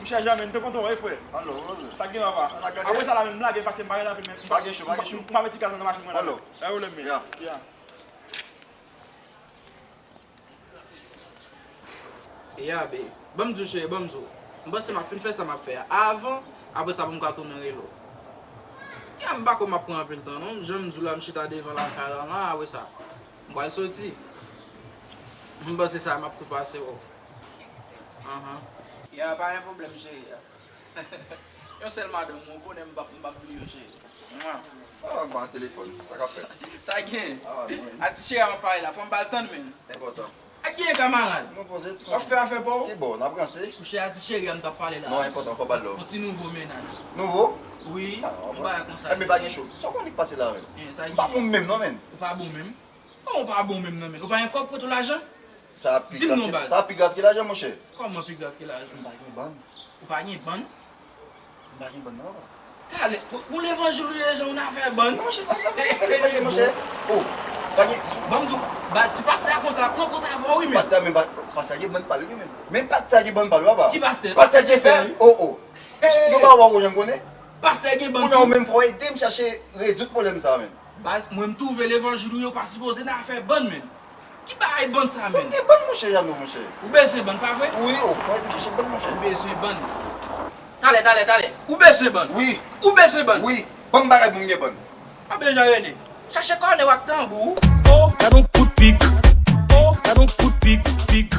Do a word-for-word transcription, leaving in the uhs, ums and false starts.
Chè Jamin, te kontan wè, frè. Alo, alo. Sa k gen, papa? Ala gade. Apre sa la menm, m lage, paske m pa gen anpil, men m pa, pa gen cho, pa gen cho. M pa mete kaz nan machin mwen la. Alo. Alo, men. Ya. Ya. Ya, babe. Ban m di w, cheri, ban m di w. M panse m ap fin fè sa m ap fè a avan, apre sa pou m ka tounen rele w. Ya, m pa kwè m ap pran anpil tan, non. Jan m di w la, m chita devan lakay la, la, apre sa, m pral soti. M panse sa, m ap tou pase wè w. Anhan. Ya, pa gen pwoblèm, cheri. Yon sèl madanm, ou konnen m p ap, m p ap bliye w, cheri. Mwa. Ah, ban telefòn, sa k ap fèt? Sa gen? Ah, non, men. A ti cheri a m ap pale la, fò m ba l tann, men. Enpòtan. A gen kamarad. Nou poze ti. W ap fè afè pa w? Ki bò, n ap ranse? Kouche a ti cheri a m t ap pale la. Non, enpòtan, fò ba l love. Yon ti nouvo mennaj. Nouvo? Wi, ah, yon bagay konsa. Eh, men pa gen cho. Sa w konnen k pase la, men? Eh, sa gen. M pa bon menm, non, men. Ou pa bon menm? Kòman w pa bon menm, non, men? Ou pa gen kòb pou tou lajan? Sa pi grav ki, sa pi grav ki lajan, monchè. Kòman pi grav ki lajan? M pa gen bann. Ou pa gen bann? M pa gen bann, non, papa. Talè, bon, bon levanjil ou ye, jan w nan afè bann. Non, monchè, pa sa, monchè, pa levanjil, monchè. Oh, pa gen sou. Ban m di w, baz, si pastè a konsa, l ap pran kont avè w, wi, men. Pastè a menm pa, pastè a gen bann pa l, wi, menm. Menm pastè a gen bann pa l, papa. Ki pastè? Pastè Jefè. Oh, oh. Yo ba w, ou janm konnen? Pastè gen bann. Kounye a ou menm, fò w ede m chache rezoud pwoblèm sa a, menm. Baz, mwen m twouve levanjil ou yo pa sipoze nan afè bann, menm. Ki bagay bann sa, menm? Tout gen bann, monchè, Yano, monchè. Ou bezwen bann, pa vre? Wi, o, fò m chache bann, monchè. Ou bezwen bann. Talè, talè, talè. Ou bezwen bann. Wi. Ou bezwen bann. Wi. Ban m bagay pou m gen bann. A ben, Jean René, chache kònè w ak tanbou. Oh, gad on kout pik. Oh, gad on kout pik, pik.